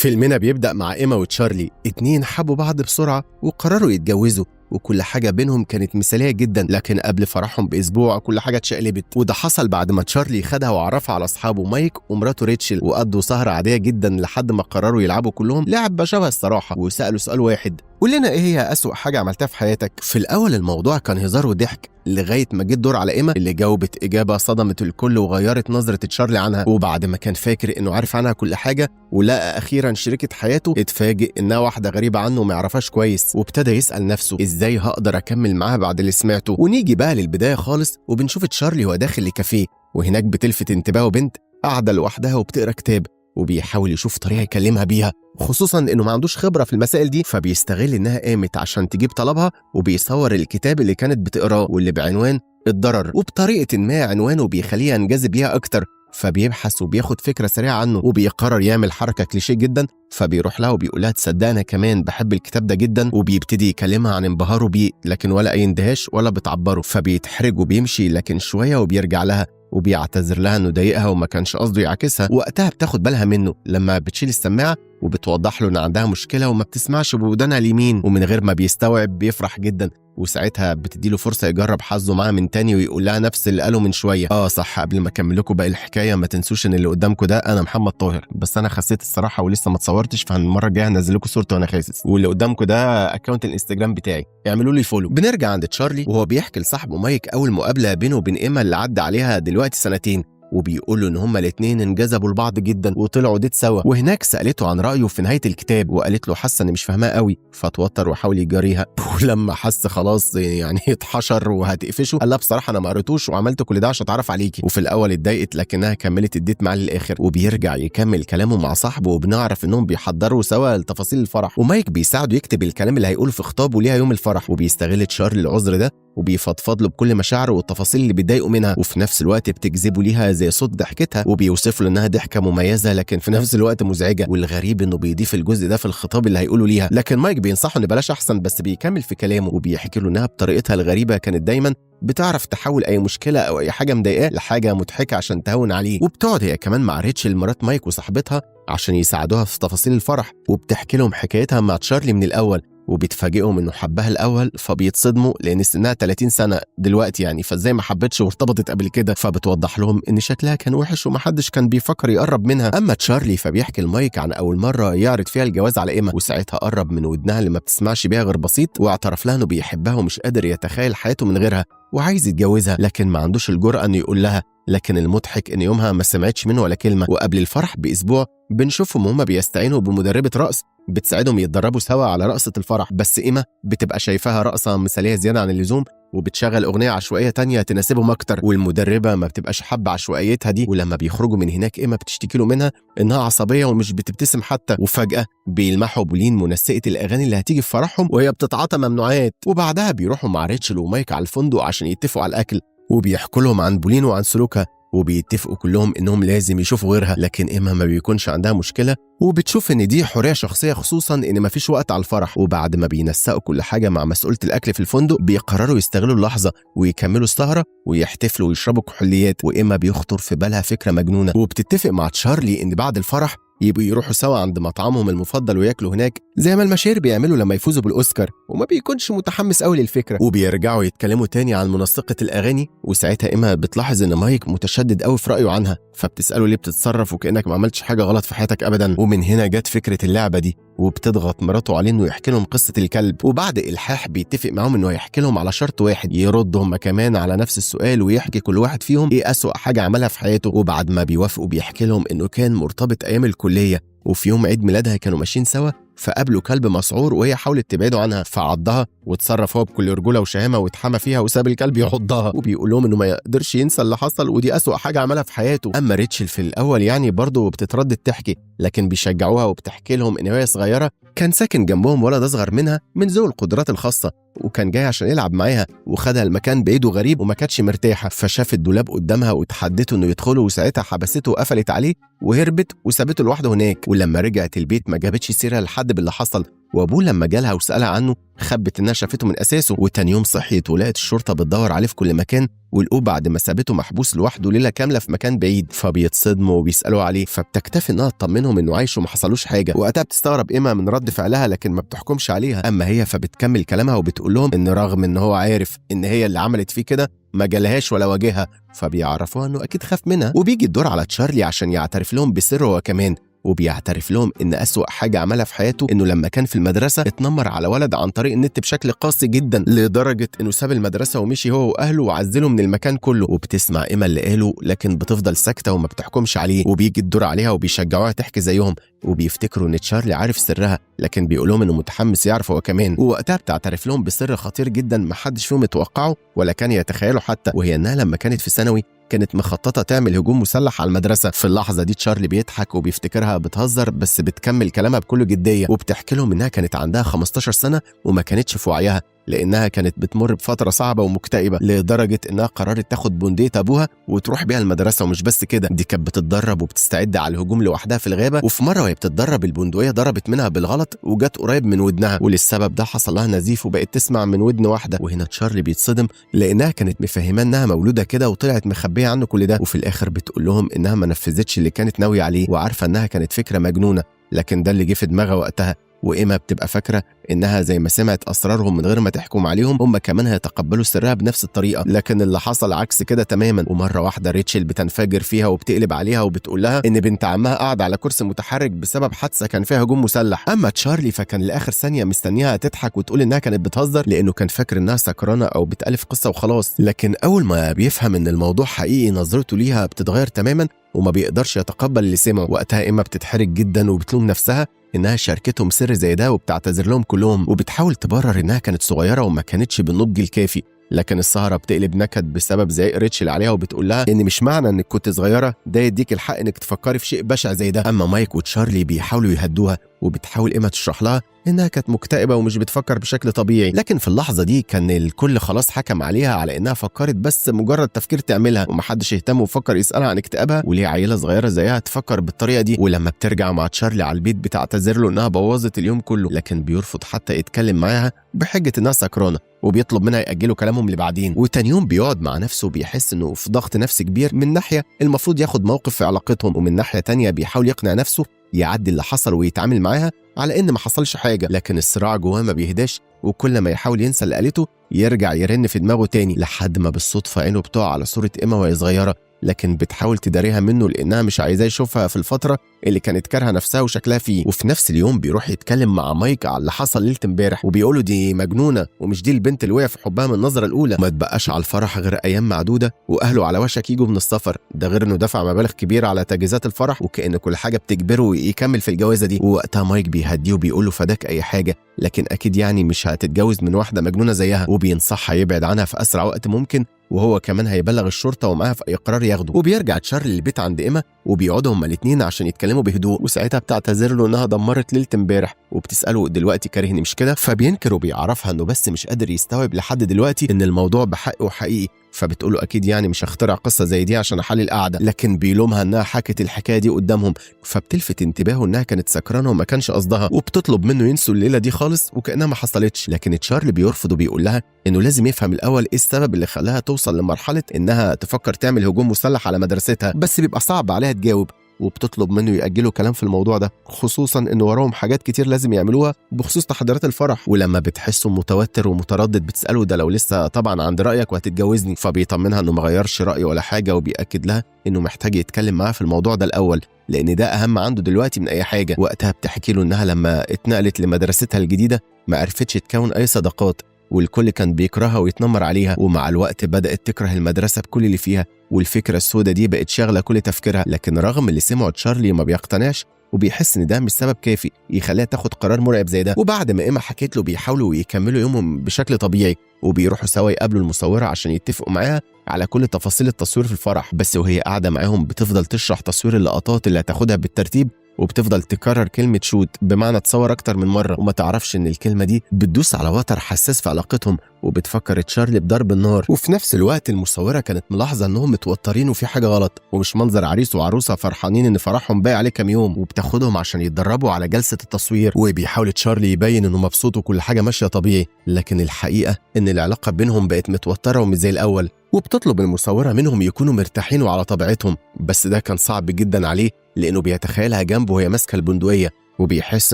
فيلمنا بيبدأ مع إيما وتشارلي، اتنين حبوا بعض بسرعة وقرروا يتجوزوا، وكل حاجة بينهم كانت مثالية جدا. لكن قبل فرحهم بأسبوع كل حاجة اتشقلبت، وده حصل بعد ما تشارلي خدها وعرفها على أصحابه مايك ومراته ريتشل، وقضوا سهرة عادية جدا لحد ما قرروا يلعبوا كلهم لعبة شبه الصراحة، وسألوا سؤال واحد: قول لنا ايه هي أسوأ حاجة عملتها في حياتك؟ في الأول الموضوع كان هزار وضحك لغاية ما جه الدور على إيما اللي جاوبت إجابة صدمت الكل وغيرت نظرة تشارلي عنها. وبعد ما كان فاكر إنه عارف عنها كل حاجة ولقى أخيرا شريكة حياته، اتفاجئ إنها واحدة غريبة عنه وما يعرفهاش كويس، وابتدى يسأل نفسه إزاي هقدر أكمل معاها بعد اللي سمعته. ونيجي بقى للبداية خالص، وبنشوف تشارلي وهو داخل لكافيه، وهناك بتلفت انتباهه بنت قاعدة لوحدها وبتقرا كتاب، وبيحاول يشوف طريقة يكلمها بيها، خصوصا انه ما عندوش خبره في المسائل دي، فبيستغل انها قامت عشان تجيب طلبها، وبيصور الكتاب اللي كانت بتقراه واللي بعنوان الضرر، وبطريقة ما عنوانه بيخليه ينجذب ليها اكتر، فبيبحث وبياخد فكرة سريعة عنه، وبيقرر يعمل حركة كليشيه جدا، فبيروح لها وبيقول لها تصدق انا كمان بحب الكتاب ده جدا، وبيبتدي يكلمها عن انبهاره بيه، لكن ولا اي اندهاش ولا بتعبره، فبيتحرج وبيمشي، لكن شوية وبيرجع لها وبيعتذر لها انه ضايقها وما كانش قصده يعاكسها. وقتها بتاخد بالها منه لما بتشيل السماعة وبتوضح له ان عندها مشكلة وما بتسمعش بودانها اليمين، ومن غير ما بيستوعب بيفرح جدا، وساعتها بتديله فرصة يجرب حظه معاها من تاني ويقول لها نفس اللي قاله من شوية. صح، قبل ما اكمل لكم باقي الحكاية ما تنسوش ان اللي قدامكم ده انا محمد طاهر، بس انا خسيت الصراحة ولسه ما اتصورتش، فالمره الجاية هنزل لكم صورتي وانا خاسس. واللي قدامكم ده account الانستجرام بتاعي، اعملوا لي follow. بنرجع عند تشارلي وهو بيحكي لصاحبه مايك اول مقابله بينه وبين ايما اللي عدى عليها دلوقتي سنتين، وبيقول له ان هما الاثنين انجذبوا لبعض جدا وطلعوا date سوا. وهناك سالته عن رايه في نهاية الكتاب، وقالت له حاسه اني مش فاهماه قوي، فتوتر وحاول يجاريها، ولما حس خلاص يعني اتحشر وهتقفشه قال لها بصراحة انا ما قريتوش وعملت كل ده عشان اتعرف عليكي. وفي الاول اتضايقت لكنها كملت ال date معاه للاخر. وبيرجع يكمل كلامه مع صاحبه، وبنعرف انهم بيحضروا سوا لتفاصيل الفرح، ومايك بيساعده يكتب الكلام اللي هيقوله في خطابه ليها يوم الفرح، وبيستغل تشارلي العذر ده وبيفضفض له بكل مشاعره والتفاصيل اللي بيتضايقوا منها، وفي نفس الوقت بتجذبه ليها زي صوت ضحكتها، وبيوصف له انها ضحكه مميزة لكن في نفس الوقت مزعجة. والغريب انه بيضيف الجزء ده في الخطاب اللي هيقوله ليها، لكن مايك بينصحه ان بلاش احسن، بس بيكمل في كلامه وبيحكي له انها بطريقتها الغريبة كانت دايما بتعرف تحول اي مشكلة او اي حاجة مضايقاه لحاجة مضحكة عشان تهون عليه. وبتقعد هي كمان مع ريتشل مرات مايك وصاحبتها عشان يساعدوها في تفاصيل الفرح، وبتحكي لهم حكايتها مع تشارلي من الاول، وبيتفاجئوا انه حبها الاول، فبيتصدموا لان سنها 30 سنة دلوقتي يعني، فازاي ما حبتش وارتبطت قبل كده؟ فبتوضح لهم ان شكلها كان وحش ومحدش كان بيفكر يقرب منها. اما تشارلي فبيحكي لمايك عن اول مرة يعرض فيها الجواز على ايما، وساعتها قرب من ودنها اللي ما بتسمعش بيها غير بسيط، واعترف لها انه بيحبها ومش قادر يتخيل حياته من غيرها وعايز يتجوزها، لكن ما عندوش الجرأة انه يقول لها. لكن المضحك ان يومها ما سمعتش منه ولا كلمة. وقبل الفرح باسبوع بنشوفهم هما بيستعينوا بمدربه رقص بتساعدهم يتدربوا سوا على رقصة الفرح، بس إيما بتبقى شايفاها رقصة مثالية زيادة عن اللزوم، وبتشغل أغنية عشوائية تانية تناسبهم أكتر، والمدربة ما بتبقاش حابة عشوائيتها دي. ولما بيخرجوا من هناك إيما بتشتكي له منها إنها عصبية ومش بتبتسم حتى. وفجأة بيلمحوا بولين منسقة الأغاني اللي هتيجي في فرحهم وهي بتتعاطى ممنوعات. وبعدها بيروحوا مع ريتشل ومايك على الفندق عشان يتفقوا على الأكل، وبيحكوا لهم عن بولين وعن سلوكها، وبيتفقوا كلهم انهم لازم يشوفوا غيرها. لكن ايما ما بيكونش عندها مشكلة، وبتشوف ان دي حرية شخصية، خصوصا ان مفيش وقت على الفرح. وبعد ما بينسقوا كل حاجة مع مسؤولة الاكل في الفندق بيقرروا يستغلوا اللحظة ويكملوا السهرة ويحتفلوا ويشربوا كحوليات. وايما بيخطر في بالها فكرة مجنونة، وبتتفق مع تشارلي ان بعد الفرح يبقوا يروحوا سوا عند مطعمهم المفضل وياكلوا هناك زي ما المشاهير بيعملوا لما يفوزوا بالاوسكار، وما بيكونش متحمس قوي للفكرة. وبيرجعوا يتكلموا تاني عن منسقة الاغاني، وساعتها ايما بتلاحظ ان مايك متشدد قوي في رايه عنها، فبتساله ليه بتتصرف وكانك ما عملتش حاجة غلط في حياتك ابدا. ومن هنا جت فكرة اللعبة دي، وبتضغط مراته عليه انه يحكي لهم قصة الكلب. وبعد الحاح بيتفق معاهم انه هيحكي لهم على شرط واحد، يردوا هم كمان على نفس السؤال ويحكي كل واحد فيهم ايه اسوأ حاجة عملها في حياته. وبعد ما بيوافقوا بيحكي لهم انه كان مرتبط ايام الكلية، وفي يوم عيد ميلادها كانوا ماشيين سوا، فقابلوا كلب مسعور وهي حاولت تبعده عنها فعضها، وتصرف هو بكل رجوله وشهامه واتحمى فيها وساب الكلب يعضها. وبيقول لهم انه ما يقدرش ينسى اللي حصل ودي اسوأ حاجة عملها في حياته. اما ريتشل في الاول يعني برضه بتتردد تحكي، لكن بيشجعوها وبتحكي لهم ان وهي صغيرة كان ساكن جنبهم ولد اصغر منها من ذوي القدرات الخاصة، وكان جاي عشان يلعب معاها، وخدها المكان بعيد وغريب وما كانتش مرتاحة، فشاف الدولاب قدامها وتحدته انه يدخله، وساعتها حبسته وقفلت عليه وهربت وسابته لوحده هناك. ولما رجعت البيت ما جابتش سيره لحد باللي حصل، وابوه لما جالها وسالها عنه خبت انها شافته من اساسه. وتاني يوم صحيت ولقت الشرطة بتدور عليه في كل مكان، ولقوه بعد ما سابته محبوس لوحده ليلة كاملة في مكان بعيد، فبيتصدموا وبيسالوا عليه، فبتكتفي انها تطمنهم انه عايش وما حصلوش حاجة. وقتها بتستغرب ايما من رد فعلها لكن ما بتحكمش عليها. اما هي فبتكمل كلامها وبتقول لهم ان رغم ان هو عارف ان هي اللي عملت فيه كده ما جالهاش ولا واجهها، فبيعرفوها انه اكيد خاف منها. وبيجي الدور على تشارلي عشان يعترف لهم بسره هو كمان، وبيعترف لهم ان اسوأ حاجة عملها في حياته انه لما كان في المدرسة اتنمر على ولد عن طريق النت بشكل قاسي جدا، لدرجة انه ساب المدرسة ومشي هو واهله وعزله من المكان كله. وبتسمع ايما اللي قاله لكن بتفضل ساكته وما بتحكمش عليه. وبيجي الدور عليها وبيشجعوها تحكي زيهم، وبيفتكروا ان تشارلي عارف سرها لكن بيقول لهم انه متحمس يعرف هو كمان. ووقتها بتعترف لهم بسر خطير جدا ما حدش فيهم يتوقعه ولا كان يتخيله حتى، وهي انها لما كانت في ثانوي كانت مخططه تعمل هجوم مسلح على المدرسة. في اللحظة دي تشارلي بيضحك وبيفتكرها بتهزر، بس بتكمل كلامها بكل جدية وبتحكي لهم انها كانت عندها 15 سنة وما كانتش في وعيها، لانها كانت بتمر بفترة صعبة ومكتئبه لدرجة انها قررت تاخد بندقية ابوها وتروح بيها المدرسة. ومش بس كده، دي كانت بتتدرب وبتستعد على الهجوم لوحدها في الغابة، وفي مرة وهي بتتدرب البندقية ضربت منها بالغلط وجت قريب من ودنها، وللسبب ده حصل لها نزيف وبقت تسمع من ودن واحدة. وهنا تشارلي بيتصدم لانها كانت مفهمه انها مولودة كده وطلعت مخبيه عنه كل ده. وفي الاخر بتقول لهم انها ما نفذتش اللي كانت ناوية عليه، وعارفه انها كانت فكرة مجنونة لكن ده اللي جه في دماغها وقتها. وإيما بتبقى فاكرة إنها زي ما سمعت أسرارهم من غير ما تحكم عليهم هم كمان هيتقبلوا سرها بنفس الطريقة، لكن اللي حصل عكس كده تماما. ومرة واحدة ريتشل بتنفجر فيها وبتقلب عليها وبتقول لها إن بنت عمها قاعدة على كرسي متحرك بسبب حادثة كان فيها هجوم مسلح. أما تشارلي فكان لآخر ثانية مستنيها تضحك وتقول إنها كانت بتهزر، لأنه كان فاكر إنها سكرانة أو بتألف قصة وخلاص. لكن أول ما بيفهم إن الموضوع حقيقي نظرته ليها بتتغير تماما وما بيقدرش يتقبل اللي سمعه. وقتها إيما بتتحرج جدا وبتلوم نفسها إنها شاركتهم سر زي ده وبتعتذر لهم كلهم، وبتحاول تبرر إنها كانت صغيرة وما كانتش بالنضج الكافي. لكن السهرة بتقلب نكد بسبب زعيق ريتشل عليها وبتقول لها إن مش معنى إنك كنت صغيرة ده يديك الحق إنك تفكري في شيء بشع زي ده. أما مايك وتشارلي بيحاولوا يهدوها، وبتحاول إيما تشرح لها إنها كانت مكتئبة ومش بتفكر بشكل طبيعي. لكن في اللحظة دي كان الكل خلاص حكم عليها على إنها فكرت بس مجرد تفكير تعملها، ومحدش اهتم وفكر يسألها عن اكتئابها وليه عيلة صغيرة زيها تفكر بالطريقة دي. ولما بترجع مع تشارلي على البيت بتعتذر له إنها بوظت اليوم كله، لكن بيرفض حتى يتكلم معاها بحجة إنها سكرانة، وبيطلب منها يأجلوا كلامهم لبعدين. وتاني يوم بيقعد مع نفسه وبيحس إنه في ضغط نفسي كبير، من ناحية المفروض ياخد موقف في علاقتهم، ومن ناحية تانية بيحاول يقنع نفسه يعدي اللي حصل ويتعامل معاها على ان ما حصلش حاجة. لكن الصراع جواه ما بيهداش، وكل ما يحاول ينسى اللي قالته يرجع يرن في دماغه تاني، لحد ما بالصدفة عينه بتقع على صوره ايما وهي صغيرة، لكن بتحاول تداريها منه لانها مش عايزاه يشوفها في الفترة اللي كانت كارهه نفسها وشكلها فيه. وفي نفس اليوم بيروح يتكلم مع مايك على اللي حصل ليلة امبارح، وبيقولوا دي مجنونة ومش دي البنت اللي وقع في حبها من النظرة الاولى. ما تبقاش على الفرح غير ايام معدودة واهله على وشك يجوا من السفر، ده غير انه دفع مبالغ كبيرة على تجهيزات الفرح، وكأن كل حاجة بتجبره يكمل في الجوازه دي. ووقتها مايك بيهديه وبيقول له فداك اي حاجة، لكن اكيد يعني مش هتتجوز من واحدة مجنونة زيها، وبينصحها يبعد عنها في اسرع وقت ممكن، وهو كمان هيبلغ الشرطة ومعاها في اي قرار ياخده. وبيرجع تشارلي البيت عند ايما وبيقعدوا هما الاثنين عشان يتكلموا بهدوء، وساعتها بتعتذر له انها دمرت ليلة امبارح، وبتساله دلوقتي كارهني مش كده؟ فبينكر وبيعرفها انه بس مش قادر يستوعب لحد دلوقتي ان الموضوع بحق وحقيقي، فبتقوله اكيد يعني مش هخترع قصة زي دي عشان احل القعدة، لكن بيلومها انها حكت الحكاية دي قدامهم، فبتلفت انتباهه انها كانت سكرانه وما كانش قصدها، وبتطلب منه ينسوا الليلة دي خالص وكانها ما حصلتش. لكن تشارلي بيرفض وبيقول لها انه لازم يفهم الاول ايه السبب اللي خلاها توصل لمرحلة انها تفكر تعمل هجوم مسلح على مدرستها، بس بيبقى صعب عليها تجاوب، وبتطلب منه يأجلوا كلام في الموضوع ده، خصوصا ان وراهم حاجات كتير لازم يعملوها بخصوص تحضيرات الفرح. ولما بتحسه متوتر ومتردد بتسأله ده لو لسه طبعا عند رأيك وهتتجوزني، فبيطمنها انه ما غيرش رأيه ولا حاجة، وبيأكد لها انه محتاج يتكلم معاها في الموضوع ده الأول لأن ده أهم عنده دلوقتي من أي حاجة. وقتها بتحكي له انها لما اتنقلت لمدرستها الجديدة ما عرفتش تكون أي صداقات، والكل كان بيكرهها ويتنمر عليها، ومع الوقت بدأت تكره المدرسة بكل اللي فيها، والفكرة السوداء دي بقت شاغلة كل تفكيرها. لكن رغم اللي سمعه تشارلي ما بيقتنعش، وبيحس ان ده مش سبب كافي يخليها تاخد قرار مرعب زي ده. وبعد ما ايما حكيت له بيحاولوا يكملوا يومهم بشكل طبيعي، وبيروحوا سوا يقابلوا المصورة عشان يتفقوا معاها على كل تفاصيل التصوير في الفرح. بس وهي قاعدة معاهم بتفضل تشرح تصوير اللقطات اللي هتاخدها بالترتيب وبتفضل تكرر كلمة shoot بمعنى تصور أكتر من مرة، وما تعرفش إن الكلمة دي بتدوس على وتر حساس في علاقتهم وبتفكر تشارلي بضرب النار. وفي نفس الوقت المصورة كانت ملاحظة إنهم متوترين وفي حاجة غلط، ومش منظر عريس وعروسة فرحانين إن فرحهم باقي عليه كام يوم، وبتاخدهم عشان يتدربوا على جلسة التصوير. وبيحاول تشارلي يبين إنه مبسوط وكل حاجة ماشية طبيعي، لكن الحقيقة إن العلاقة بينهم بقت متوترة ومش زي الأول. وبتطلب المصورة منهم يكونوا مرتاحين وعلى طبيعتهم، بس ده كان صعب جدا عليه لأنه بيتخيلها جنبه وهي ماسكة البندقية، وبيحس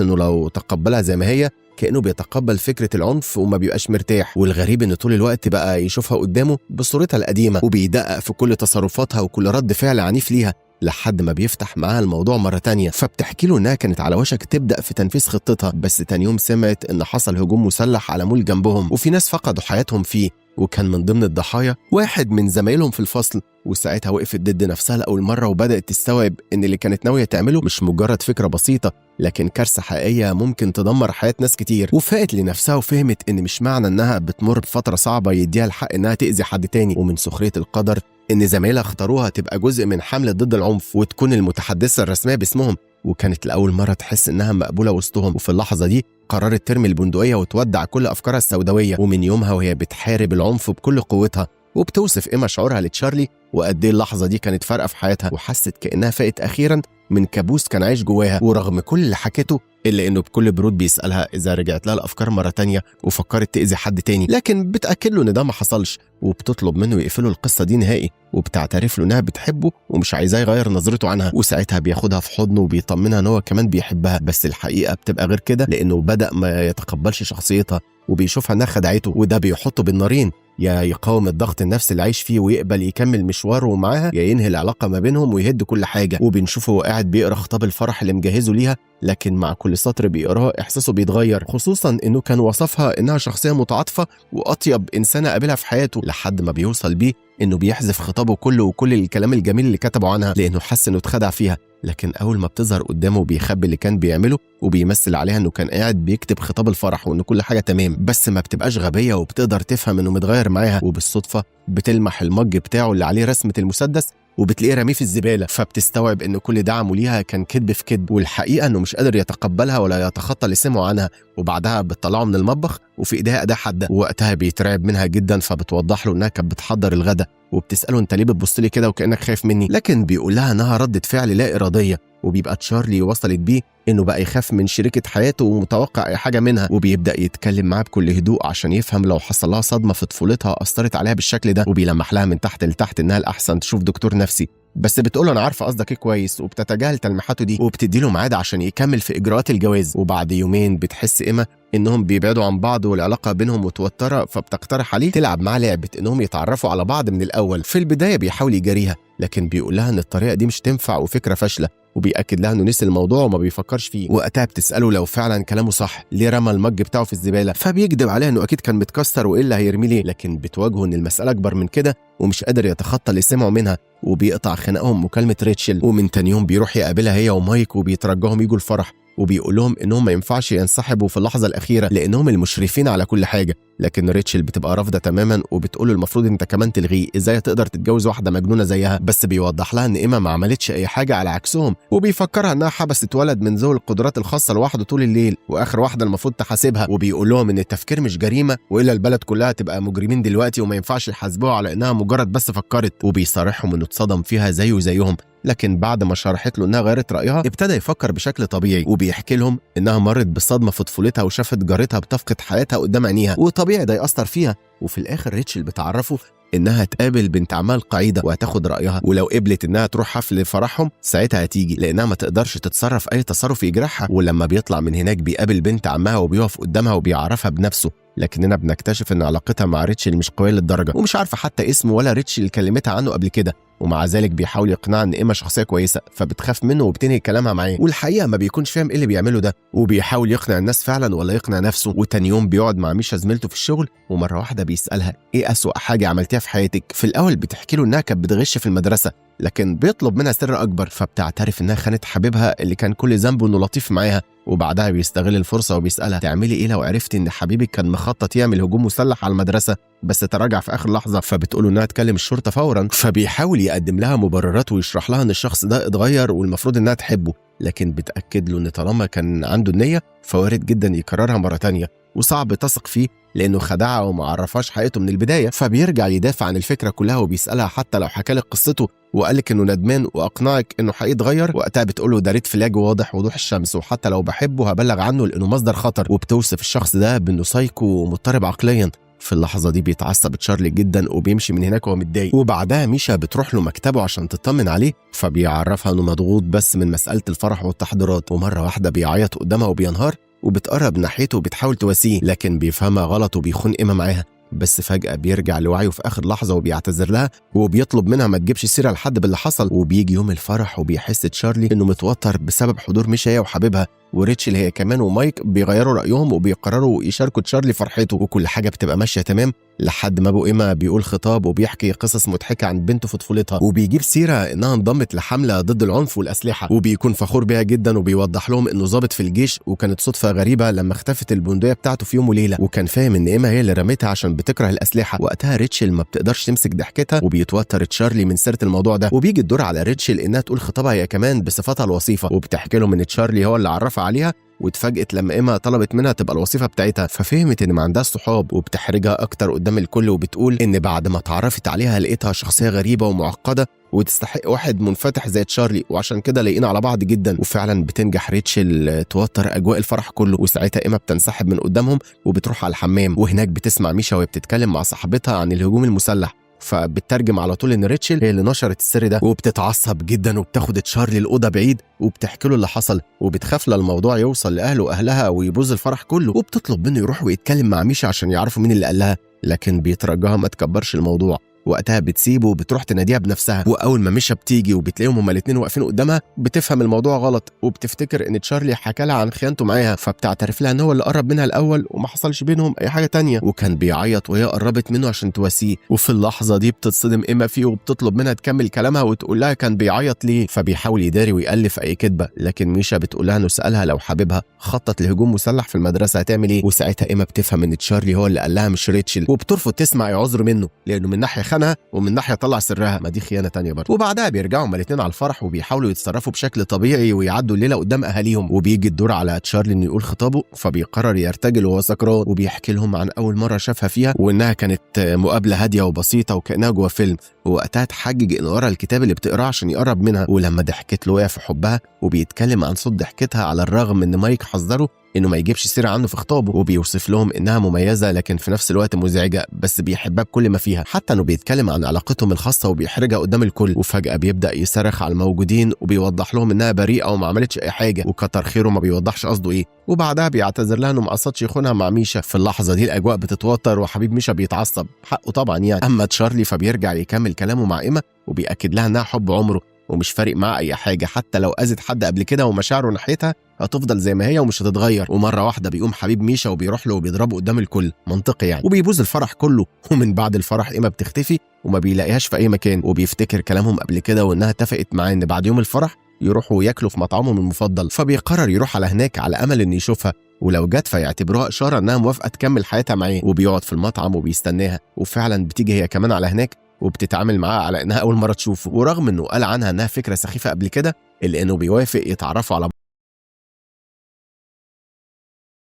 إنه لو تقبلها زي ما هي كأنه بيتقبل فكرة العنف وما بيبقاش مرتاح. والغريب إن طول الوقت بقى يشوفها قدامه بصورتها القديمة، وبيدقق في كل تصرفاتها وكل رد فعل عنيف ليها، لحد ما بيفتح معاها الموضوع مرة تانية. فبتحكي له إنها كانت على وشك تبدأ في تنفيذ خطتها، بس تاني يوم سمعت إن حصل هجوم مسلح على مول جنبهم وفي ناس فقدوا حياتهم فيه، وكان من ضمن الضحايا واحد من زمايلهم في الفصل. وساعتها وقفت ضد نفسها لأول مرة وبدأت تستوعب إن اللي كانت ناوية تعمله مش مجرد فكرة بسيطة، لكن كارثة حقيقية ممكن تدمر حياة ناس كتير. وفاقت لنفسها وفهمت إن مش معنى إنها بتمر بفترة صعبة يديها الحق إنها تأذي حد تاني. ومن سخرية القدر إن زمايلها اختاروها تبقى جزء من حملة ضد العنف وتكون المتحدثة الرسمية باسمهم، وكانت لأول مرة تحس إنها مقبولة وسطهم. وفي اللحظة دي قررت ترمي البندقية وتودع كل أفكارها السوداوية، ومن يومها وهي بتحارب العنف بكل قوتها. وبتوصف إيما شعورها لتشارلي وقد إيه اللحظة دي كانت فارقة في حياتها، وحست كأنها فاقت أخيرا من كابوس كان عايش جواها. ورغم كل اللي حكته إلا إنه بكل برود بيسألها إذا رجعت لها الأفكار مرة تانية وفكرت تأذي حد تاني، لكن بتأكد له إن ده ما حصلش، وبتطلب منه يقفلوا القصة دي نهائي، وبتعترف له إنها بتحبه ومش عايزاه يغير نظرته عنها. وساعتها بياخدها في حضنه وبيطمنها إن هو كمان بيحبها، بس الحقيقة بتبقى غير كده، لأنه بدأ ما يتقبلش شخصيتها وبيشوفها إنها خدعته، وده بيحطه بالنارين، يا يقاوم الضغط النفسي اللي عايش فيه ويقبل يكمل مشواره معاها، يا ينهي العلاقة ما بينهم ويهد كل حاجة. وبنشوفه قاعد بيقرا خطاب الفرح اللي مجهزة ليها، لكن مع كل سطر بيقراه احساسه بيتغير، خصوصا انه كان وصفها انها شخصية متعاطفه واطيب انسانه قابلها في حياته، لحد ما بيوصل بيه انه بيحذف خطابه كله وكل الكلام الجميل اللي كتبه عنها، لانه حس انه اتخدع فيها. لكن اول ما بتظهر قدامه بيخبي اللي كان بيعمله وبيمثل عليها انه كان قاعد بيكتب خطاب الفرح وان كل حاجة تمام، بس ما بتبقاش غبية وبتقدر تفهم انه متغير معاها. وبالصدفه بتلمح المج بتاعه اللي عليه رسمه المسدس وبتلاقيه رمية في الزبالة، فبتستوعب ان كل دعمه ليها كان كذب في كذب، والحقيقة انه مش قادر يتقبلها ولا يتخطى اللي سمعه عنها. وبعدها بتطلعه من المطبخ وفي ايديها اداه حادة، ووقتها بيترعب منها جدا، فبتوضح له انها كانت بتحضر الغداء، وبتساله انت ليه بتبص لي كده وكانك خايف مني، لكن بيقول لها انها ردة فعل لا ارادية. وبيبقى تشارلي وصلت بيه انه بقى يخاف من شريكة حياته ومتوقع اي حاجة منها، وبيبدا يتكلم معاه بكل هدوء عشان يفهم لو حصل لها صدمة في طفولتها اثرت عليها بالشكل ده، وبيلمح لها من تحت لتحت انها الاحسن تشوف دكتور نفسي، بس بتقول انا عارفه قصدك ايه كويس، وبتتجاهل تلميحاته دي وبتدي له ميعاد عشان يكمل في اجراءات الجواز. وبعد يومين بتحس ايما انهم بيبعدوا عن بعض والعلاقة بينهم متوترة، فبتقترح عليه تلعب معاه لعبه انهم يتعرفوا على بعض من الاول. في البداية بيحاول يجاريها، لكن بيقول لها ان الطريقة دي مش تنفع وفكره فاشلة، وبيأكد لها انه نسي الموضوع وما بيفكرش فيه. وقتها بتسأله لو فعلا كلامه صح ليه رمى المج بتاعه في الزبالة، فبيكذب عليها انه اكيد كان متكسر وايه اللي هيرميه ليه، لكن بتواجهه ان المسألة اكبر من كده ومش قادر يتخطى اللي سمعه منها، وبيقطع خناقهم مكالمة ريتشل. ومن تاني يوم بيروح يقابلها هي ومايك وبيترجاهم يجوا الفرح، وبيقول لهم انهم ما ينفعش ينسحبوا في اللحظة الاخيرة لانهم المشرفين على كل حاجة، لكن ريتشل بتبقى رافضه تماما وبتقول له المفروض انت كمان تلغيه، ازاي تقدر تتجوز واحدة مجنونة زيها؟ بس بيوضح لها ان ايما ما عملتش اي حاجة على عكسهم، وبيفكرها انها حبست ولد من ذوي القدرات الخاصة لوحده طول الليل واخر واحدة المفروض تحاسبها، وبيقول لهم ان التفكير مش جريمة والا البلد كلها تبقى مجرمين دلوقتي وما ينفعش يحاسبوها على انها مجرد بس فكرت، وبيصارحهم انه اتصدم فيها زيه زيهم. لكن بعد ما شرحت له انها غيرت رايها ابتدى يفكر بشكل طبيعي، وبيحكي لهم انها مرت بصدمة في طفولتها وشافت جارتها بتفقد حياتها قدام عينيها وطبيعي ده ياثر فيها. وفي الاخر ريتشل بتعرفه انها تقابل بنت عمها القعيده وهتاخد رايها، ولو قبلت انها تروح حفل فرحهم ساعتها هتيجي لانها ما تقدرش تتصرف اي تصرف يجرحها. ولما بيطلع من هناك بيقابل بنت عمها وبيقف قدامها وبيعرفها بنفسه، لكننا بنكتشف ان علاقتها مع ريتشل مش قوية للدرجة ومش عارفه حتى اسمه ولا ريتشل كلمتها عنه قبل كده، ومع ذلك بيحاول يقنعها ان ايما شخصية كويسة فبتخاف منه وبتنهي كلامها معاه. والحقيقة ما بيكونش فاهم ايه اللي بيعمله ده، وبيحاول يقنع الناس فعلا ولا يقنع نفسه. وتاني يوم بيقعد مع ميشا زميلته في الشغل، ومرة واحدة بيسالها ايه اسوأ حاجة عملتيها في حياتك؟ في الاول بتحكي له انها كانت بتغش في المدرسة، لكن بيطلب منها سر اكبر، فبتعترف انها خانت حبيبها اللي كان كل ذنبه انه لطيف معاها، وبعدها بيستغل الفرصة وبيسالها تعملي ايه لو عرفتي ان حبيبك كان مخطط يعمل هجوم مسلح على المدرسة بس تراجع في اخر لحظة؟ فبتقول انها تكلم الشرطة فورا. فبيحاول يقدم لها مبررات ويشرح لها ان الشخص ده اتغير والمفروض انها تحبه، لكن بتاكد له ان طالما كان عنده النية فوارد جدا يكررها مرة تانية وصعب تثق فيه لانه خدعها وما عرفهاش حقيقته من البداية. فبيرجع يدافع عن الفكرة كلها وبيسالها حتى لو حكى لك قصته وقال لك انه ندمان واقنعك انه هيتغير؟ وقتها بتقول له ده red flag واضح وضوح الشمس، وحتى لو بحبه هبلغ عنه لانه مصدر خطر، وبتوصف الشخص ده بانه سايكو ومضطرب عقليا. في اللحظة دي بيتعصب تشارلي جدا وبيمشي من هناك وهو متضايق. وبعدها ميشا بتروح له مكتبه عشان تطمن عليه، فبيعرفها انه مضغوط بس من مسالة الفرح والتحضيرات، ومرة واحدة بيعيط قدامها وبينهار، وبتقرب ناحيته وبتحاول تواسيه لكن بيفهمها غلط وبيخون إيما معاها. بس فجأة بيرجع لوعيه في آخر لحظة وبيعتذر لها وبيطلب منها ما تجيبش سيرة لحد باللي حصل. وبيجي يوم الفرح وبيحس تشارلي إنه متوتر بسبب حضور ميشا هي وحبيبها، وريتشل هي كمان ومايك بيغيروا رأيهم وبيقرروا يشاركوا تشارلي فرحته، وكل حاجة بتبقى ماشية تمام لحد ما أبو إيما بيقول خطاب وبيحكي قصص مضحكة عن بنته في طفولتها، وبيجيب سيرة إنها انضمت لحملة ضد العنف والأسلحة، وبيكون فخور بيها جدا وبيوضح لهم إنه ضابط في الجيش، وكانت صدفة غريبة لما اختفت البندقية بتاعته في يوم وليلة، وكان فاهم إن إيما هي اللي رمتها عشان بتكره الأسلحة. وقتها ريتشل ما بتقدرش تمسك ضحكتها وبيتوتر تشارلي من سيرة الموضوع ده، وبيجي الدور على ريتشل إنها تقول خطابها هي كمان بصفتها الوصيفة، وبتحكي لهم إن تشارلي هو اللي عرفها عليها، واتفاجئت لما إيما طلبت منها تبقى الوصيفة بتاعتها، ففهمت إن ما عندهاش صحاب، وبتحرجها أكتر قدام الكل وبتقول إن بعد ما اتعرفت عليها لقيتها شخصية غريبة ومعقدة وتستحق واحد منفتح زي تشارلي، وعشان كده لاقيين على بعض جدا. وفعلا بتنجح ريتشل توتر أجواء الفرح كله، وساعتها إيما بتنسحب من قدامهم وبتروح على الحمام، وهناك بتسمع ميشا وهي بتتكلم مع صاحبتها عن الهجوم المسلح، فبترجم على طول ان ريتشل هي اللي نشرت السر ده، وبتتعصب جدا وبتاخد تشارلي الاوضة بعيد وبتحكي له اللي حصل، وبتخاف الموضوع يوصل لاهله واهلها ويبوظ الفرح كله، وبتطلب منه يروح ويتكلم مع ميشا عشان يعرفوا مين اللي قال لها، لكن بيترجاها ما تكبرش الموضوع. وقتها بتسيبه وبتروح تناديها بنفسها، واول ما ميشا بتيجي وبتلاقيهم هما الاثنين واقفين قدامها بتفهم الموضوع غلط، وبتفتكر ان تشارلي حكى لها عن خيانته معاها، فبتعترف لها ان هو اللي قرب منها الاول وما حصلش بينهم اي حاجة تانية، وكان بيعيط وهي قربت منه عشان تواسيه. وفي اللحظة دي بتتصدم ايما فيه وبتطلب منها تكمل كلامها وتقول لها كان بيعيط ليه، فبيحاول يداري ويألف اي كذبه، لكن ميشا بتقول لها انه سالها لو حبيبها خطط لهجوم مسلح في المدرسة هتعمل ايه، وساعتها ايما بتفهم ان تشارلي هو اللي قال لها مش ريتشل، وبترفض تسمع اي عذر منه لانه من ناحية خانها ومن ناحية طلع سرها، ما دي خيانة تانية برضه. وبعدها بيرجعوا هما الاثنين على الفرح وبيحاولوا يتصرفوا بشكل طبيعي ويعدوا الليلة قدام اهاليهم، وبيجي الدور على تشارلي انه يقول خطابه، فبيقرر يرتجل وهو سكران، وبيحكي لهم عن اول مرة شافها فيها وانها كانت مقابله هادية وبسيطة وكانها جوه فيلم، ووقتها اتحجج انه ورا الكتاب اللي بتقراه عشان يقرب منها، ولما ضحكت له وقع في حبها، وبيتكلم عن صوت ضحكتها على الرغم ان مايك حذره انه ما يجيبش سيره عنه في خطابه، وبيوصف لهم انها مميزة لكن في نفس الوقت مزعجة بس بيحبها بكل ما فيها، حتى انه بيتكلم عن علاقتهم الخاصة وبيحرجها قدام الكل. وفجاة بيبدا يصرخ على الموجودين وبيوضح لهم انها بريئة وما عملتش اي حاجة، وكتر خيره ما بيوضحش قصده ايه، وبعدها بيعتذر لها انه ما قصدش يخونها مع ميشا. في اللحظة دي الاجواء بتتوتر وحبيب ميشا بيتعصب، حقه طبعا يعني. اما تشارلي فبيرجع يكمل كلامه مع ايما وبيأكد لها انها حب عمره ومش فارق معاه اي حاجة حتى لو اذت حد قبل كده، ومشاعره ناحيتها هتفضل زي ما هي ومش هتتغير. ومرة واحدة بيقوم حبيب ميشا وبيروح له وبيضربه قدام الكل، منطقي يعني، وبيبوظ الفرح كله. ومن بعد الفرح ايما بتختفي وما بيلاقيهاش في اي مكان، وبيفتكر كلامهم قبل كده وانها اتفقت معاه ان بعد يوم الفرح يروحوا ياكلوا في مطعمهم المفضل، فبيقرر يروح على هناك على امل انه يشوفها، ولو جت فيعتبروها اشارة انها موافقة تكمل حياتها معاه. وبيقعد في المطعم وبيستناها، وفعلا بتيجي هي كمان على هناك وبتتعامل معاه على انها اول مرة تشوفه، ورغم انه قال عنها انها فكرة سخيفة قبل كده الا انه بيوافق يتعرفوا على